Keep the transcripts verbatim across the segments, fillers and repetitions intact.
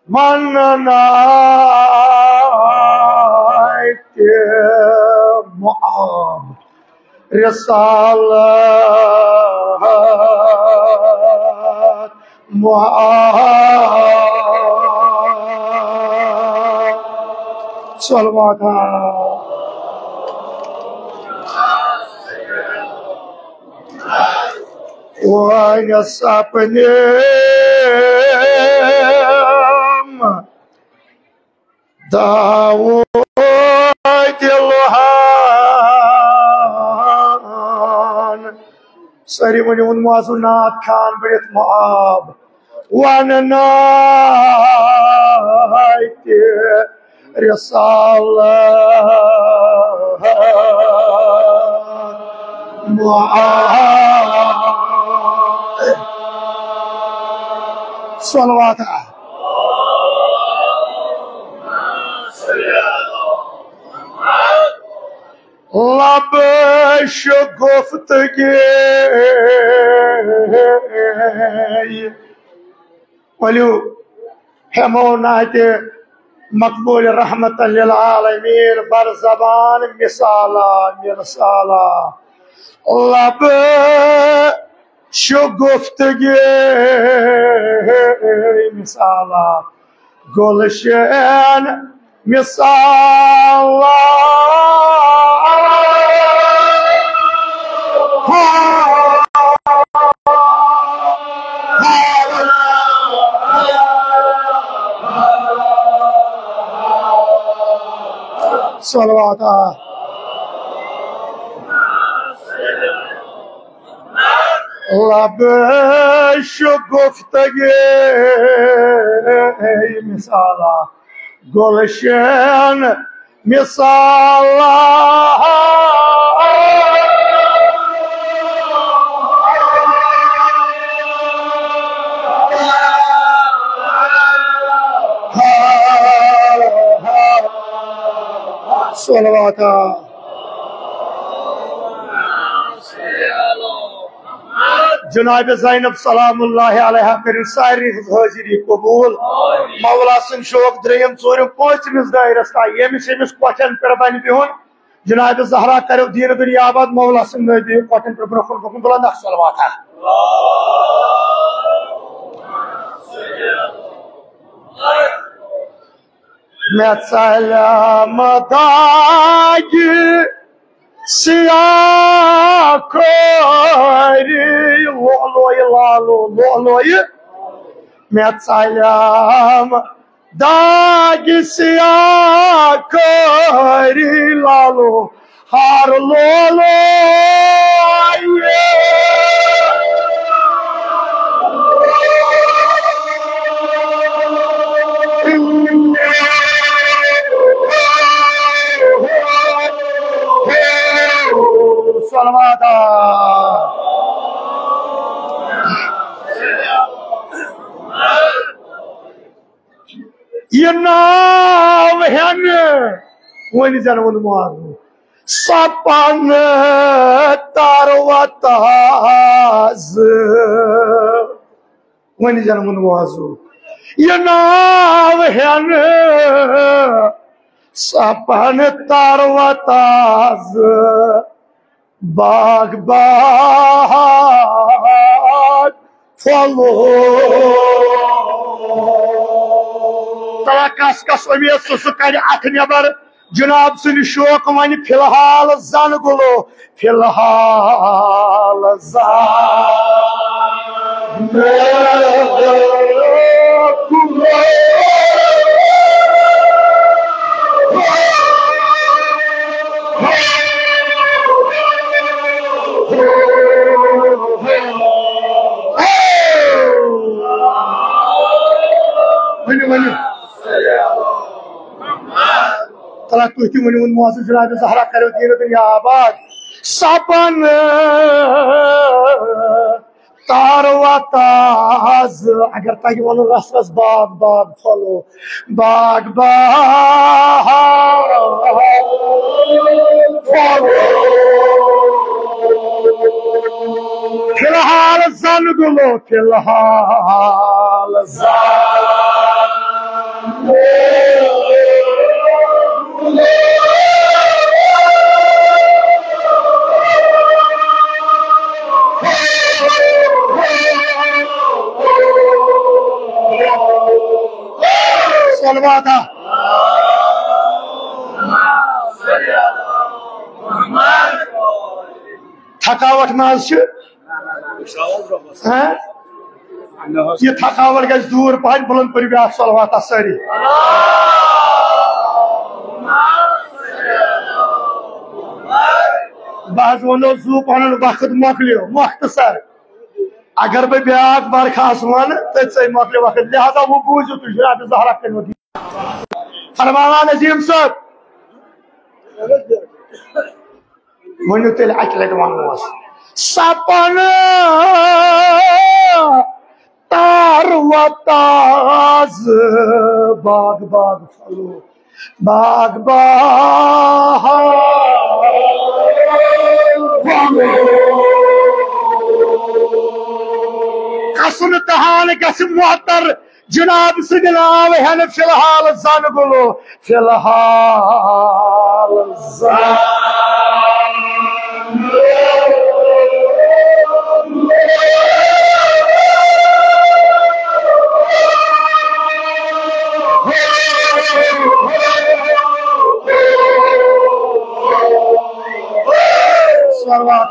ونان آے تہِ معاب رسالت معاب۔ صلوات۔ وۄنۍ سپنم داوود لوہان۔ سٲری ؤنِو، ووٚن معاذو نعت خان بٔڑِتھ معاب۔ ونان آے تہِ رسالت معاب۔ صلوات۔ لب شگفتگی۔ ؤلِو ہٮ۪مو نعتِ مقبول رحمت للعالمین بر زبان مثالا مرسالا۔ لب شگفتگی مثالا، گلشن مثالا۔ صلوات۔ لب شگفتگی مثالا، گلشن مثالا۔ صلوات۔ جناب زینب سلام اللہ علیہا کٔرِو سارنٕے ہٕنٛز حٲضری قبوٗل۔ مولا سٕنٛدۍ شوق درٛیٚیِم، ژوٗرِم، پٲنٛژمِس دٲیرَس تام ییٚمِس ییٚمِس کۄٹھٮ۪ن پٮ۪ٹھ بَنہِ بِہُن، جناب زہرا کَریو دیٖنہٕ دُنیا آباد۔ مولا سٕنٛدۍ نٲبی کۄٹھٮ۪ن پٮ۪ٹھ برٛونٛہہ کُن، برٛونٛہہ کُن بُلنٛد اکھ صلوات اکھ۔ مےٚ ژَلہِ مداگہِ سیاہ کٲری لولویہِ لالو لولویہِ۔ مےٚ ژَلہِ داگہِ سیاہ کٲری لالو ہار لولویہِ۔ صلوات۔ یہِ ناو ہٮ۪نہٕ وۄنۍ زن ووٚن معاذ سپن تر و تازٕ۔ وۄنۍ زن ووٚن معاذ یہِ ناو ہٮ۪نہٕ سپن تر و تازٕ۔ باغ باغ پھۄلو۔ ترا کس کس اُمید سُہ، سُہ کڑِ اتھ نٮ۪بر۔ جناب سُنٛد شوق ونہِ فی الحال زن گُلو، فی الحال زن۔ ؤنِو، ؤنِو۔ تَلہ تُہۍ تہِ ؤنِو، ووٚن معزز جناب زہرا کَریو دیٖنہٕ دُنیا آباد۔ سپن تار و تاز۔ اگر تۄہہِ وَنُن رَس رَس باغ باغ پھۄلو، باغ باغ پھۄلو۔ فی الحال زَن گُلو، فی الحال زَن گُلو۔ صلوات۔ تھکاوٹ ما حظ چھِ؟ ہاں؟ یہِ تھکاوٹ گژھِ دوٗر پہن، بلند پٔرِو بیٛاکھ صلوات اَتھ سٲری۔ بہٕ حظ وَنو زُو پَنُن وقت مۄکلیو، مۄختصر۔ اگر بہٕ بیٛاکھ برخاست وَنہٕ، تہٕ ژےٚ مۄکلیو وقت۔ لہذا وۄنۍ بوٗزِو تُہۍ، جناب زہرا کٔرِو۔ فرمان عظیم صٲب، ؤنِو تیٚلہِ اَکہِ لَٹہِ وَنوس۔ سپنہٕ تر و تاز، باغ باغ پھلو، باغ باغ پھلو۔ کھسُن تہان گژھِ محتر جناب سٕنٛدِ ناوٕ ہٮ۪نہٕ فی الحال زَن گُلو، فی الحال زَن۔ صلوات۔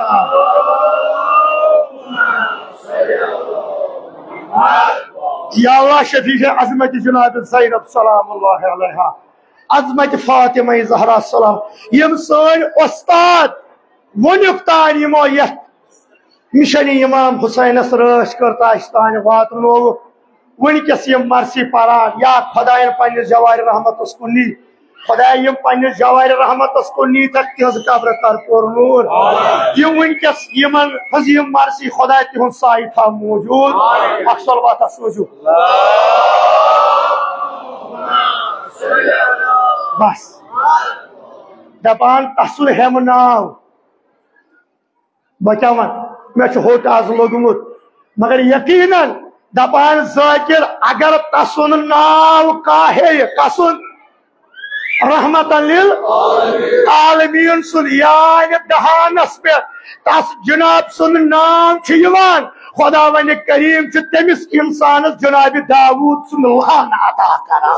یا اللہ، شفیع عظمت جناب زینب سلام اللہ علیہا، عظمت فاطمہ زہرا سلام، یِم سٲنۍ استاد وُنیُک تام یِمو یتھ مشنہِ امام حسینس رٲچھ کٔر تہٕ اسہِ تام واتنووُکھ۔ وُنکیٚس یِم مرثی پران یا خداین پننِس جوارِ رحمتس کُن نی، خدایا، یِم پننِس جوارِ رحمتس کُن نیٖتھکھ، تِہنٛز قبر کر پُر نوٗر۔ یِم وُنکیٚس یِمن ہٕنٛز یِم مرثی، خدایا، تِہُنٛد سایہِ تھاو موٗجوٗد۔ اکھ صلوات سوٗزِو۔ بس۔ دپان تسُنٛد ہٮ۪مہٕ ناو۔ بہٕ کیٛاہ وَنہٕ؟ مےٚ چھُ ہوٚٹ آز لوٚگمُت، مگر یقیناً دپان ذاکر، اگر تسُنٛد ناو کانٛہہ ہیٚیہِ، کسُنٛد؟ رحمتاً للعالمین سُنٛد، یعنی دہانس پٮ۪ٹھ تس جناب سُنٛد ناو چھُ یِوان، خداوند کریم چھُ تٔمِس انسانس جناب داوود سُنٛد لہن عطا کران۔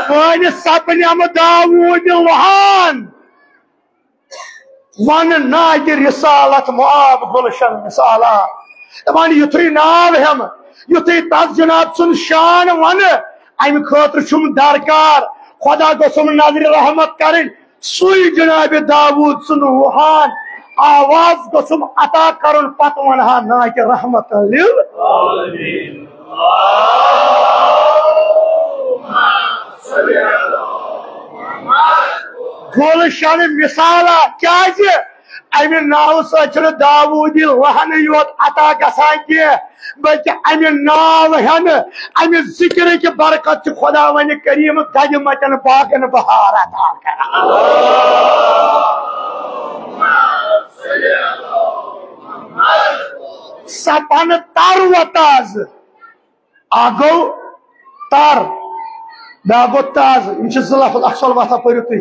وۄنۍ سپنم داوود لہان، ون ناگِ رسالت معاب گلشن مثالا۔ دپان یُتھُے ناو ہٮ۪مہٕ، یُتھُے تس جناب سُنٛد شان ونہٕ، امہِ خٲطرٕ چھُم درکار خدا گوٚژھُم نظرِ رحمت کرٕنۍ۔ سُے جناب داوود سُنٛد روحان آواز گوٚژھُم عطا کرُن، پتہٕ ونہا ناگِ رحمت للعالمین۔ گلشن مثالا، کیازِ؟ امہِ ناوٕ سۭتۍ چھُنہٕ داوودی لہنٕے یوت عطا گژھان کینٛہہ، بلکہِ امہِ ناو ہٮ۪نہٕ، امہِ ذکرٕکہِ برکت چھِ خداوند کریم دگہِ متٮ۪ن باغن بہار عطا کران۔ سپن تر و تازٕ۔ اکھ گوٚو تر، بیٛاکھ گوٚو تازٕ۔ یِم چھِ زٕ لفظ، اکھ صلواتہ پٔرِو تُہۍ۔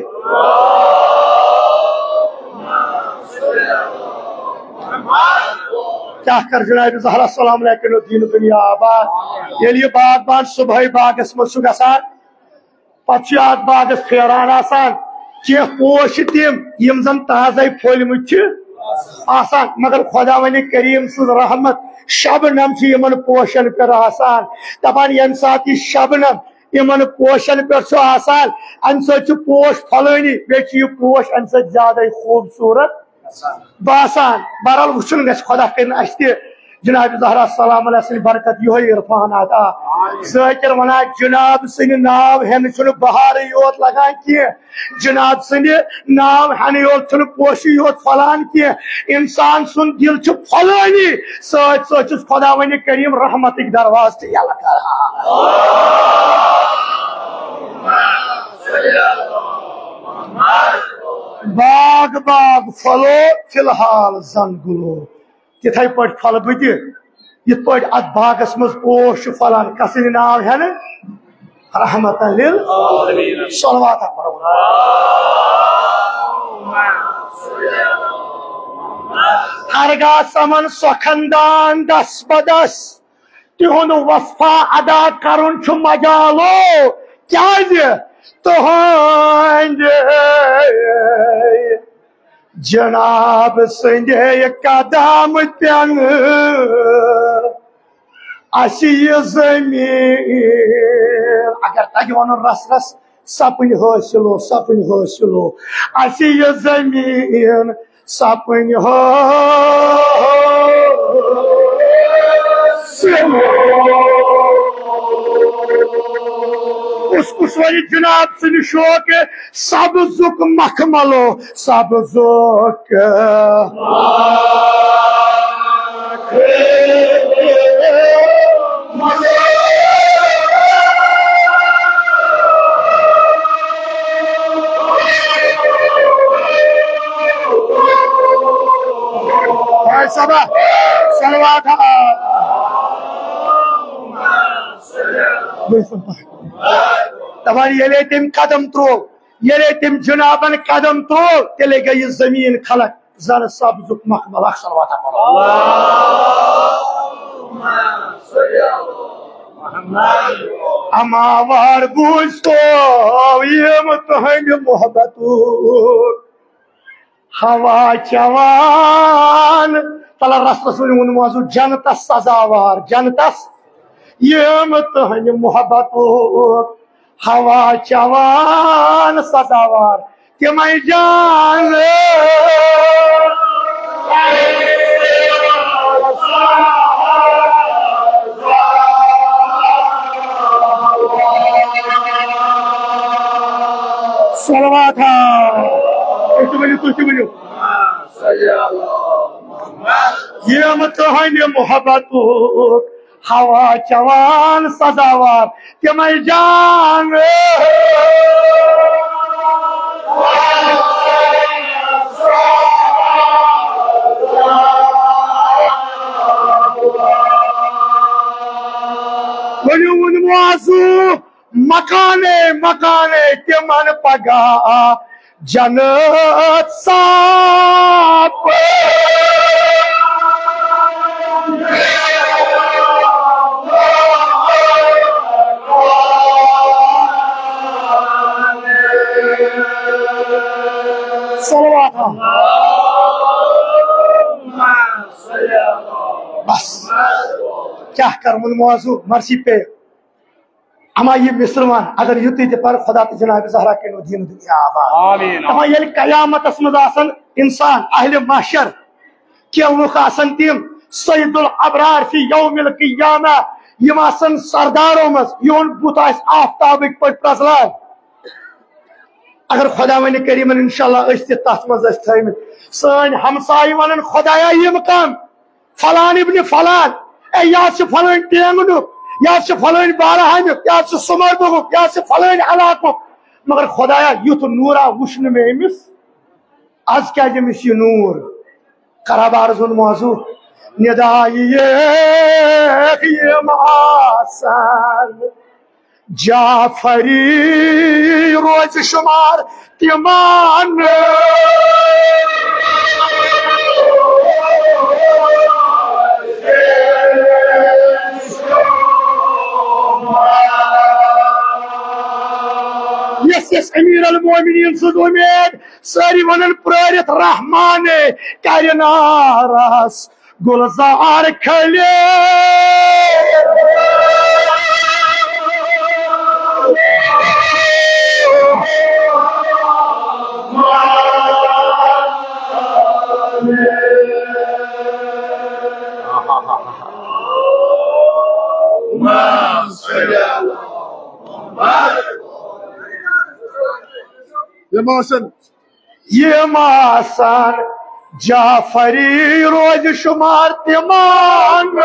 کیٛاہ کر جناب زہرا سلام علیکم دیٖن دُنیا آباد۔ ییٚلہِ یہِ باغبان صبحٲے باغس منٛز چھُ گژھان، پتہٕ چھُ اَتھ باغس پھیران آسان، کینٛہہ پوش چھِ تِم، یِم زن تازے پھٔلۍ مٕتۍ چھِ آسان، مگر خداوند کریم سٕنٛز رحمت شبنم چھِ یِمن پوشن پٮ۪ٹھ آسان۔ دپان، ییٚمہِ ساتہٕ یہِ شبنم یِمن پوشن پٮ۪ٹھ چھُ آسان، امہِ سۭتۍ چھُ پوش پھۄلٲنی، بیٚیہِ چھُ یہِ پوش امہِ سۭتۍ زیادے خوٗبصوٗرت باسان۔ بہرحال، وٕچھُن گژھِ، خدا کٔرِن اَسہِ تہِ جناب زہرا سلام علیہ سٕنٛدِ برکت یِہوٚے عرفان عطا۔ ذٲکِر وَنان، جناب سٕنٛدِ ناو ہٮ۪نہٕ چھُنہٕ بہارٕے یوت لگان کینٛہہ، جناب سٕنٛدِ ناو ہٮ۪نہٕ یوت چھُنہٕ پوشی یوت پھۄلان کینٛہہ، انسان سُنٛد دِل چھُ پھۄلٲنی سۭتۍ سۭتۍ چھُس خۄداوندِ کریم رحمتٕکۍ دروازٕ تہِ یَلہٕ کران۔ باغ باغ پھۄلو فی الحال زن گُلو۔ تِتھے پٲٹھۍ پھۄلہٕ بہٕ تہِ، یِتھ پٲٹھۍ اتھ باغس منٛز پوش چھُ پھۄلان، کسٕنٛدِ ناو ہٮ۪نہٕ؟ رحمتاً لِل۔ صلوات پرو۔ ہرگاہ سمن سۄ خندان دس بدس، تِہُنٛد وفا ادا کرُن چھُ مجالو، کیازِ؟ تُہنٛدِ جناب سٕنٛدِ قدم پٮ۪ن اَسہِ یہِ زٔمیٖن۔ اگر تَگہِ وَنُن رَس رَس، سَپٕنۍ حٲصِلو، سَپٕنۍ حٲصِلو، اَسہِ یہِ زٔمیٖن، سَپٕنۍ حٲصِلو۔ کُس کُس وَنہِ جناب سٕنٛدِ شوقہٕ سبزُک مخملو، سبزُک۔ بھائی صاحب، صلوات۔ دپان ییٚلے تٔمۍ قدم ترٛوو، ییٚلے تٔمۍ جنابن قدم ترٛوو، تیٚلے گٔے یہِ زٔمیٖن خلق زن سبزُک مخمل۔ اکھ صلوات پرو۔ اما وار بوٗزتو یِم تُہنٛدِ محبتُک ہوا چوان۔ تلہ رسول ووٚن منٛزٕ جنتس سزاوار، جنتس یِم تُہنٛدِ محبتُک ہوا چوان سزاوار تِمے جان۔ صلوات۔ تُہۍ تہِ ؤنِو، تُہۍ تہِ ؤنِو۔ یِم تُہنٛدِ محبتُک ہوا چوان سزاوار تِمے جان۔ ؤنِو، ؤنِو آزُو، مکانے مکانے تِمن پگاہ جنت صاف۔ صلوات۔ بس۔ کیٛاہ کرٕ وۄنۍ موضوع؟ مرثی پے۔ اما یہِ مصرٕ ون، اگر یُتُے تہِ پر خدا تہٕ جناب زہرا کٔرِو دیٖن دُنیا آباد۔ آمین۔ اما ییٚلہِ قیامتس منٛز آسن انسان اہل محشر، کینٛہہ لُکھ آسن تِم سید الابرار فی یوم القیامہ، یِم آسن سردارو منٛز، یِہُنٛد بُتھ آسہِ آفتابٕکۍ پٲٹھۍ پرٛزلان۔ اگر خداوندِ کریٖمن انشاءاللہ أسۍ تہِ تتھ منٛز ٲسۍ تھٲومٕتۍ، سٲنۍ ہمسایہِ ونن، خدایا یِم کم؟ فلان ابن فلان، اے، یہِ حظ چھُ فلٲنۍ ٹینگنُک، یہِ حظ چھُ فلٲنۍ بارہامیُک، یہِ حظ چھُ سُمربُگُک، یہِ حظ چھُ فلٲنۍ علاقُک۔ مگر خدایا، یُتھ نوٗرا وُچھ نہٕ مےٚ أمِس۔ از کیازِ أمِس یہِ نوٗر؟ قرابار زون موضوع، ندا یہِ یِم آسن۔ جعفری روزِ شمار تِمن۔ یس یس امیر المومنین سٕنٛز اُمید، سٲری ونن پرٲرِتھ رحمان کرِ نارس۔ گلزار کھلے۔ یِم آسن، یِم آسن جعفری روزِ شُمار تِمن۔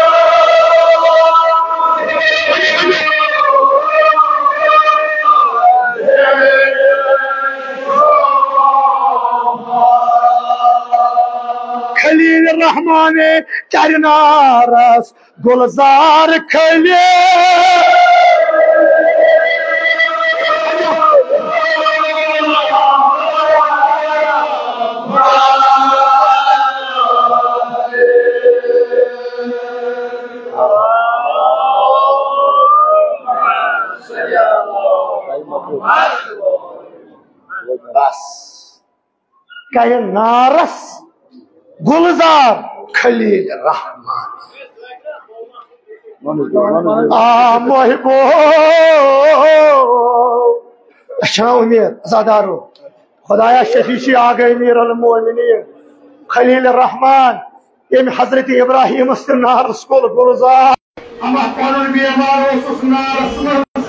خلیل رحمان کرِ نارس گلزار خلیل۔ بس۔ کرِ نارس گلزار خلیل رحمان۔ آ محبو، اچھا امید عزادارو، خدایا شفیع چھ آگے امیر المومنین خلیل رحمان، یم حضرت ابراہیم است نارس کول گلزار۔ اما پنُن بیمار اوسُس نارس منٛز۔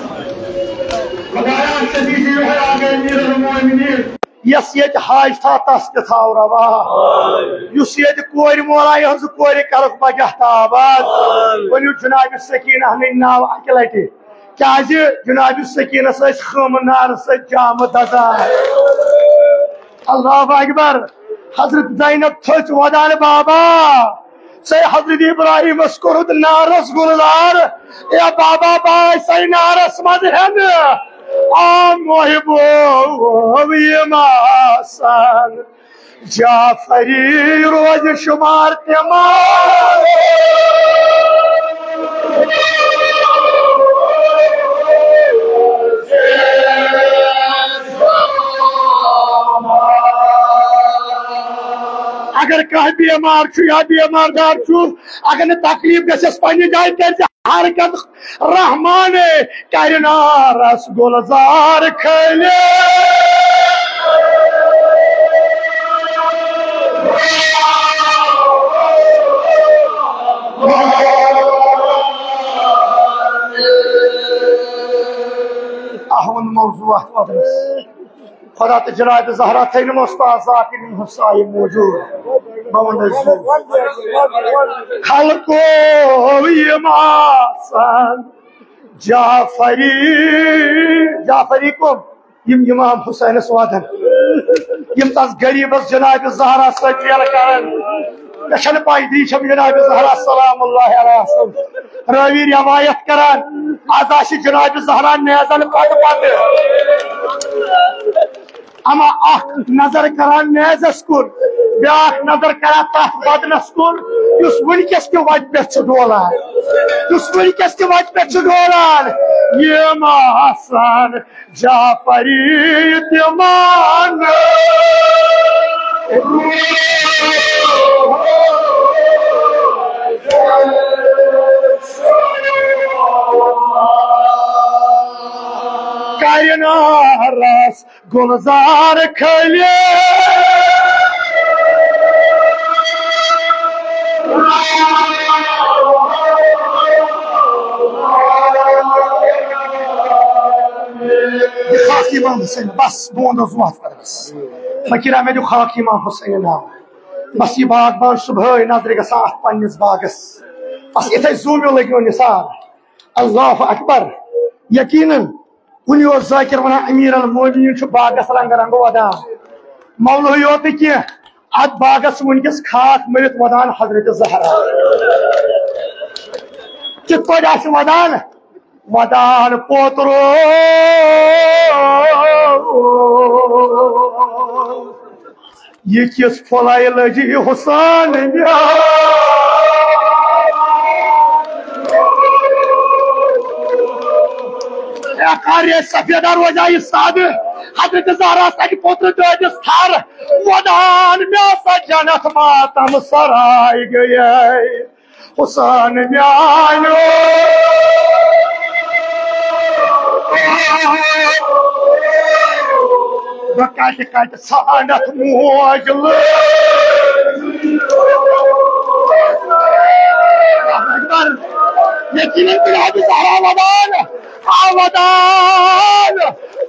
خدایا شفیع چھ یہے آگے امیر المومنین۔ یس ییٚتہِ حاج تھا تس تہِ تھاو روا۔ یُس ییٚتہِ کورِ مولایہِ ہٕنٛز کورِ کرُکھ بجہ تہٕ آباد۔ ؤنِو جناب سکینہ ہٕنٛدۍ ناو اکہِ لٹہِ۔ کیازِ جناب سکینس ٲسۍ خٲمہٕ نارٕ سۭتۍ جامہٕ دزان۔ اللہ اکبر۔ حضرت زینب تھٔچ ودان بابا۔ ژے حضرت ابراہیمس کوٚرُتھ نارس گُلزار۔ اے بابا، بہٕ آسے نارس منٛز ہٮ۪نہٕ۔ آ محبو، یِم آسن جعفری روزِ شُمار تِمن۔ اگر کانٛہہ بیمار چھُ یا بیمار دار چھُ، اگر نہٕ تکلیف گژھٮ۪س پننہِ جایہِ، تیٚلہِ چھِ حرکت رحمان کرِ نارس گلزار خلیل۔ اہم موضوع اتھ وقتس۔ خدا تہٕ جناب زہرا تھٲینو استاد ذاکرین ہُنٛد سایہِ موجود۔ بہٕ وَنہٕ حظ سُہ۔ خلقو یِم آسن جعفری، جعفری کم؟ یِم امام حسینس وعدن، یِم تس غریبس جناب زہرا سۭتۍ ریلہٕ کرن۔ مےٚ چھنہٕ پَے، دی چھم جناب زہرا سلام اللہ علیہ سٕنٛز راوی روایت کران، از آسہِ جناب زہرا نیزن پتہٕ پتہٕ۔ اما اکھ نظر کران نیزس کُن، بیاکھ نظر کران تتھ بدنس کُن، یُس وٕنکیٚس تہِ وتہِ پٮ۪ٹھ چھُ ڈولان، یُس وٕنکیٚس تہِ وتہِ پٮ۪ٹھ چھُ ڈولان۔ یِم آسان جعفری تِمن۔ کرِ نارس گلزار خلیل۔ یہِ خاص امام حسین، بس بہٕ وَنہٕ حظ وَتھ پَتہٕ بس۔ فقیرا، مےٚ دیُت خاک امام حسین ناو۔ بس یہِ باغبان صبحٲے نظرِ گژھان اَتھ پننِس باغس۔ بس یِتھے زوٗمِو لٔگِو نثار۔ اللہ اکبر۔ یقیناً کُنہِ اوس ذاکر وَنان، امیر المومنین چھُ باغس رنگہٕ رنگہٕ وَدان۔ مولہٕ یوت نہٕ کینٛہہ، اتھ باغس چھُ وٕنکیٚس خاک مٔلِتھ وَدان حضرت زہرا۔ کِتھ پٲٹھۍ آسہِ وَدان؟ ودان پوترو، یہ کس پھلے لجی حسین میا۔ اے کر سفیدہ روزہ یہ سادٕ، حضرت زہرا سٕنٛدِ پوترٕ دٲدِس تھر، ودان مےٚ سا جنت ماتم سرائے گئے۔ حسین میانیو، بہٕ کتہِ کتہِ ژھانڈتھ موج لٲج۔ اللہ اکبر۔ یقیناً تُلہِ حبیب زہرا ودان، آ ودان،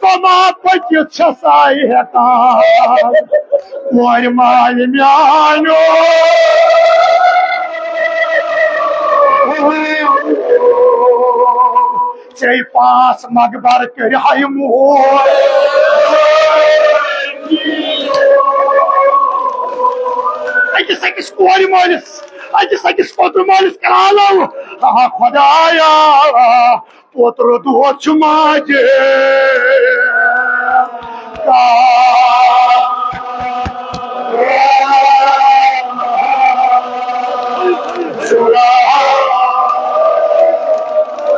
بہٕ ما پٔکِتھ چھسا ہٮ۪کان؟ کورِ مالہِ میانیو، ژےٚ پانٛژھ مقبر کٔرۍ ہا یہِ موج۔ أکِس أکِس کورِ مٲلِس، أکِس أکِس پوترٕ مٲلِس کران لو، آ خدایا، پوترٕ دود چھُ ماجہِ۔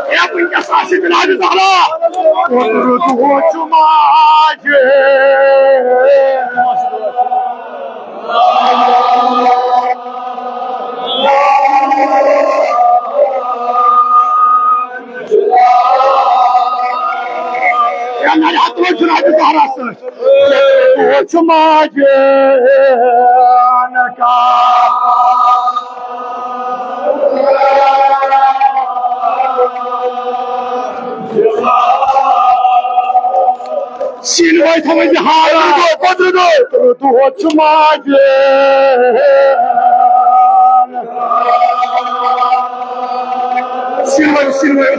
ہے، وٕنکیٚس آسہِ بِلالِ زہرا۔ اوترٕ دۄہ چھُ ماجہِ۔ یا نہ، اتھ منٛز چھُنہٕ حبیب زہرا سۭتۍ۔ اوترٕ دۄہ چھُ ماجہِ۔ سیٖنہٕ وٲے تھاوٕنۍ بِہار۔ اوترٕ دۄہ، اوترٕ دۄہ چھُ ماجہِ۔ سیٖنہٕ وٲے، سیٖنہٕ وٲے۔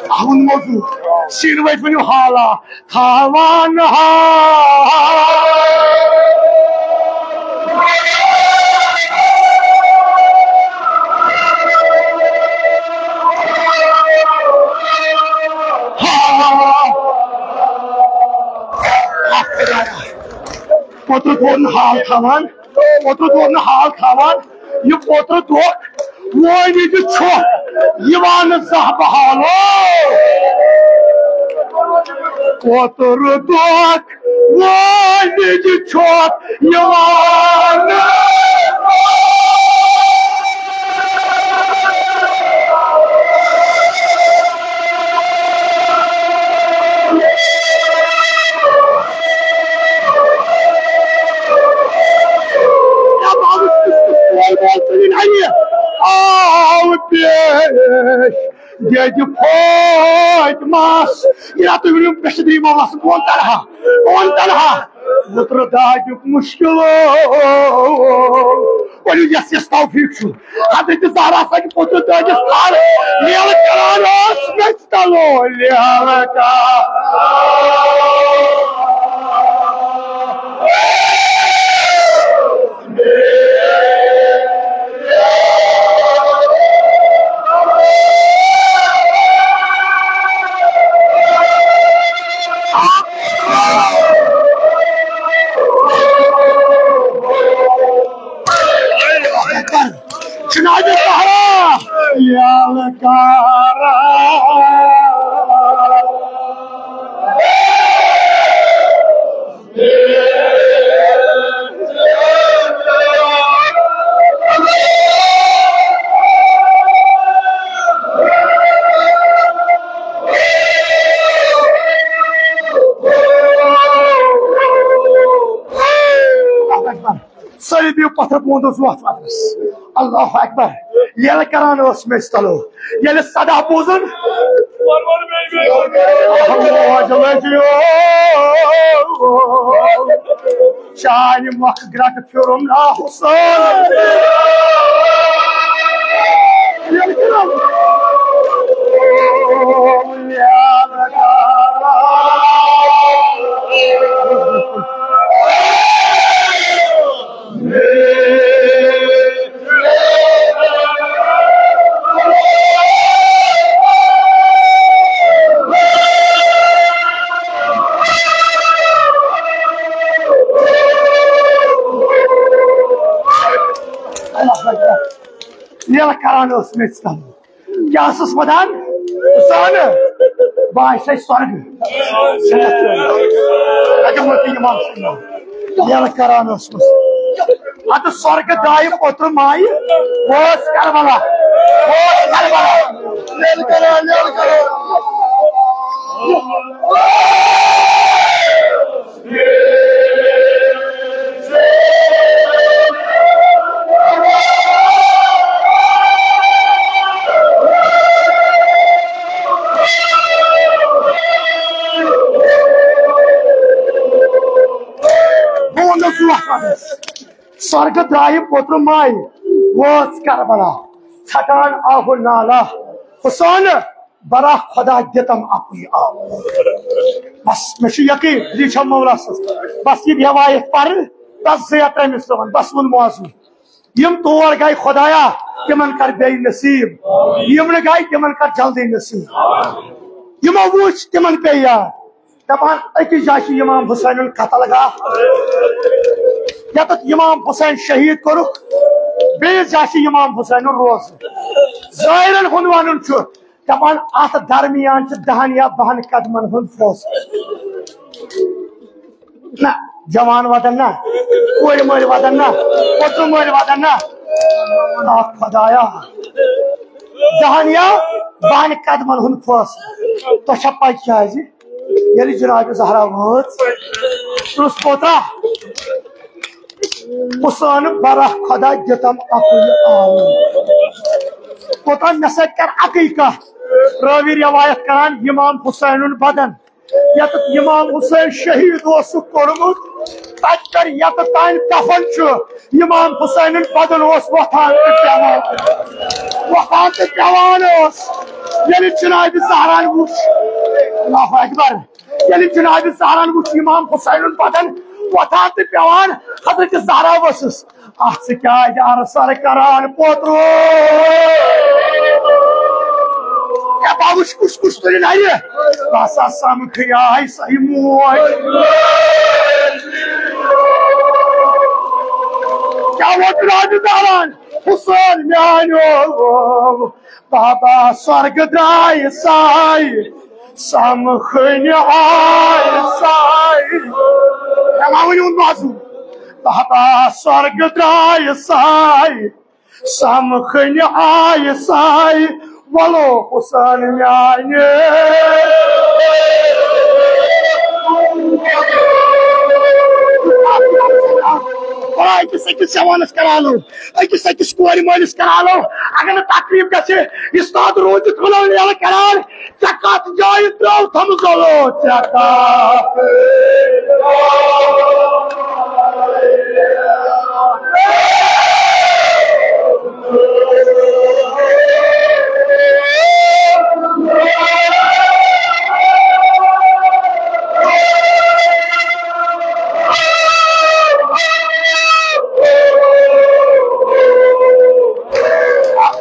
آوُن موضوع۔ سیٖنہٕ وٲے ؤنِو حالا۔ تھاوان ہا۔ اوترٕ کوٚر نہٕ حال تھاوان، اوترٕ کوٚر نہٕ حال تھاوان۔ یہِ اوترٕ دۄہ وٲنِج چھُ یِوان زاہ بحالو۔ اوترٕ دۄہ وٲنِج چھُ یِوان۔ آو پیش دٮ۪دِ فاطمس۔ یہِ راتھ تُہۍ ؤنِو، مےٚ چھِ دٔلیٖل وَسان، بہٕ وَنہٕ تنہا، بہٕ وَنہٕ تنہا۔ اوترٕ دادیُک مُشکِل۔ ؤلِو، یَس یَس توفیٖق چھُ۔ حضرت زہرا سٕنٛدِ پُترٕ دٲدِس تَل لیلہٕ کران ٲس مےٚ تَلو لیلہٕ کران۔ جناب زہرا، یلہٕ کارا۔ سٲری بِہِو پتھر، بہٕ وَنہٕ وَتھ وَتَس۔ اللہ اکبر۔ ییٚلہِ کران ٲس مےٚ تَلو، ییٚلہِ صدا بوٗزُن، موج لٔجیو۔ چانہِ مۄکھٕ گرٛٹہٕ پھِرُم نا حُسین۔ اللہ اکبر۔ ییٚلہِ کران ٲس مےٚ ژٕ تَلہٕ۔ کیٛاہ ٲسٕس وَدان؟ زانہٕ۔ بہٕ آسے سۄرگہٕ۔ اَتہِ ووت یہِ اِمام صٲب۔ ییٚلہِ کران ٲسمٕژ۔ اَتھ سۄرگہٕ دایہِ اوترٕ مایہِ۔ بہٕ اوس کربلا۔ بہٕ اوس کربلا۔ ییٚلہِ کران، ییٚلہِ کران۔ سۄرگہٕ درٛایہِ پوترٕ ماے، وٲژ کربلا، ژھٹان آہُ نالہ، حسین برا خدا دِتم اَکُے آو۔ بس، مےٚ چھُ یقین، یہِ چھےٚ مولا سٕنٛز۔ بس، یہِ روایت پرٕ، بس زٕ یا ترٛےٚ مِصرٕ وَن، بس ووٚن معزوٗ۔ یِم تور گٔے خدایا، تِمن کر بیٚیہِ نصیٖب۔ یِم نہٕ گٔے، تِمن کر جلدی نصیٖب۔ یِمو وُچھ، تِمن پیٚیہِ یاد۔ دپان، أکِس جایہِ چھُ امام حسینُن قتل گاہ، یتتھ امام حسین شہید کوٚرُکھ، بیٚیِس جایہِ چھُ امام حسینُن روزٕ۔ زٲیرن ہُنٛد ونُن چھُ، دپان، اتھ درمیان چھُ دہن یا بہن قدمن ہُنٛد فٲصلہٕ۔ نہ، جوان ودن نہ، کورِ مٲلۍ ودن نہ، پوٚتُر مٲلۍ ودن نہ۔ آ خدایا، دہن یا بہن قدمن ہُنٛد فٲصلہٕ۔ تۄہہِ چھا پَے کیٛازِ؟ ییٚلہِ جناب زہرا وٲژ، پرُژھ پوترا، حسین برا خدا دِتم اَکُے آو۔ پوترا، مےٚ سۭتۍ کر اَکٕے کَتھ۔ رٲوی روایت کران، امام حسینُن بدن، یتتھ امام حسین شہید اوسُکھ کوٚرمُت، تتہِ پٮ۪ٹھ یتتھ تام کفن چھُ، امام حسینُن بدن اوس وۄتھان تہٕ پٮ۪وان، وۄتھان تہٕ پٮ۪وان اوس۔ ییٚلہِ جناب زہران وُچھ، اللہ اکبر، ییٚلہِ جناب زہران وُچھ امام حسینُن بدن وۄتھان تہٕ پٮ۪وان، حضرت زہرا ؤژھٕس۔ اتھ ژٕ کیٛازِ ارسل کران پوترو؟ ہے، بہٕ وٕچھ کُس کُس تُلہِ نرِ۔ بہٕ ہسا سمکھٕے آے سۄے موج۔ کیٛاہ ووت راجہِ داران؟ حسین میانیو، بابا سۄرگہٕ درٛاے ساے۔ سمکھٕنۍ آے ساے۔ ہے، وۄنۍ ؤنِو نظم۔ بابا سۄرگہٕ درٛاے ساے، سمکھٕنۍ آے ساے، وَلو حسین میانہِ۔ خۄداے کِس أکِس جوانس کرالو، أکِس أکِس کورِ مٲلِس کرالو، اگر نہٕ تکلیف گژھِ، استاد روٗزِتھ وَلو ییٚلہِ کران۔ ژےٚ کتھ جایہِ ترٛٲوتھم ظلم، ژےٚ کتھ؟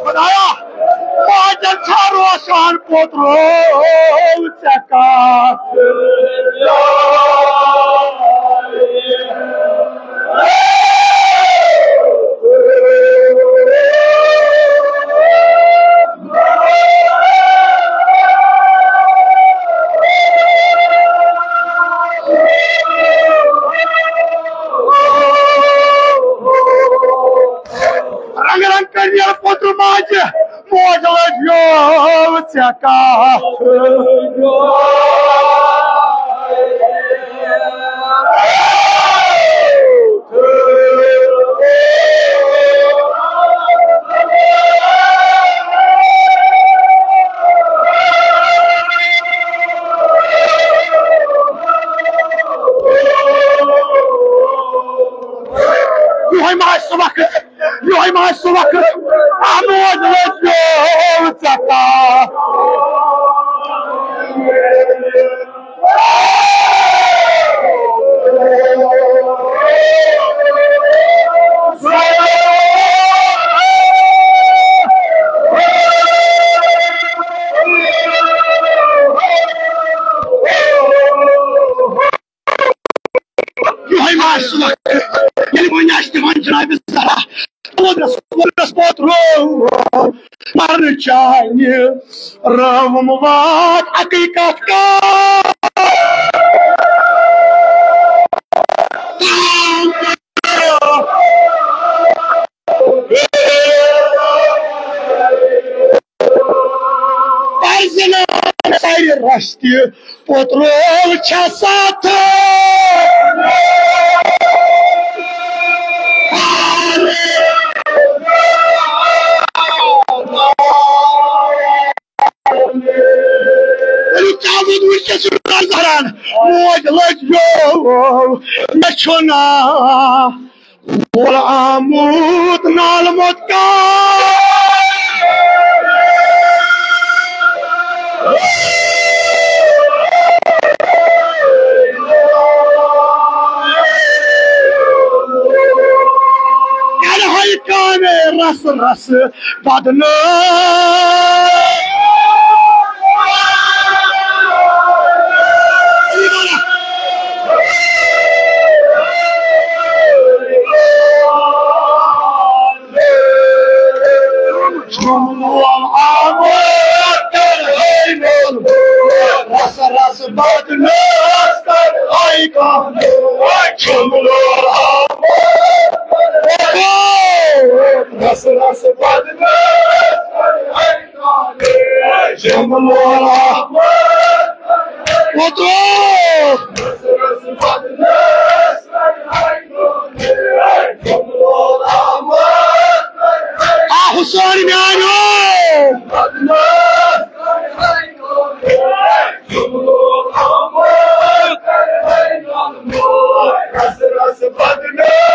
خدایا، ماجن چھا روشان پوٚت روو ژےٚ کتھ؟ رنگ رنگ کٔرۍ ییٚلہِ پوٚتُر ماجہِ، موج لٔج یو ژےٚ کتھ۔ یِہوٚے ما آسہِ سُہ وقت؟ یِہوٚے ما آسہِ سُہ وقت؟ اَہَن حظ، وۄنۍ ژےٚ کَتھ۔ یِہوٚے ما آسہِ سُہ وقت، ییٚلہِ وۄنۍ آسہِ تِمن جنابِ زہرا قۄدرس، قۄدرس پوت رو، مرنہٕ چانہِ رٲوٕم وات اَکٕے کتھ کر۔ پزنان سارِ رستہِ پوترول چھا ساتھ۔ ؤلِو، کیٛاہ ووٚن وٕنکیٚس چھُ نظران؟ موج لٔج یو، مےٚ چھُنہ وول آمُت نالمُت کار۔ یَنہٕ ہَے کامہِ رَس رَس بدنٲم۔ رس رس بدنس کر آئی کانو۔ رس رس بدنس کر آئی کانو۔ وترو۔ آ حسین میانیو۔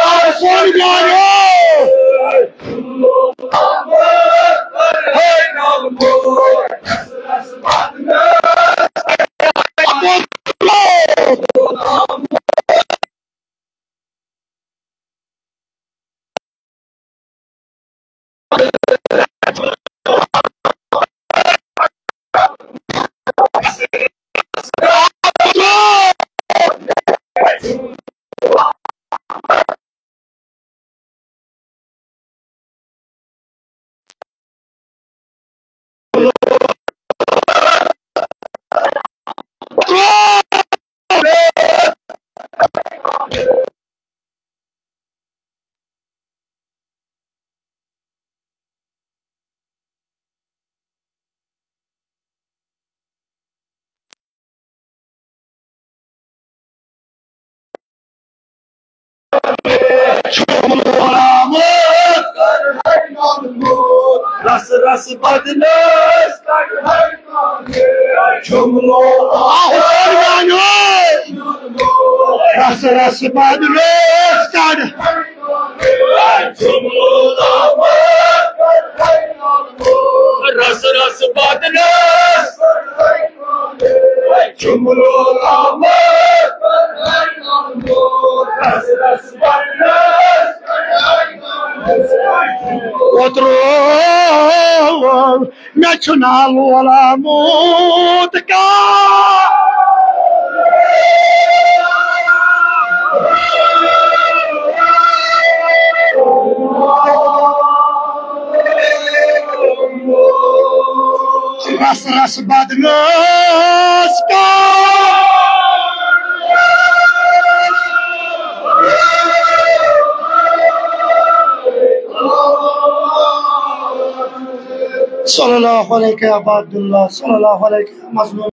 آ حسین میانیو۔ رس رس بدنس کڑ۔ رس رس بدنس کڑ۔ رس رس بدنس۔ اوترو مےٚ چھُ ناو وولمُت کانٛہہ۔ رس رس بدنس کانٛہہ۔ صلی اللہ علیہ یا عباد اللہ، صلی اللہ علیہ یا مظلوم۔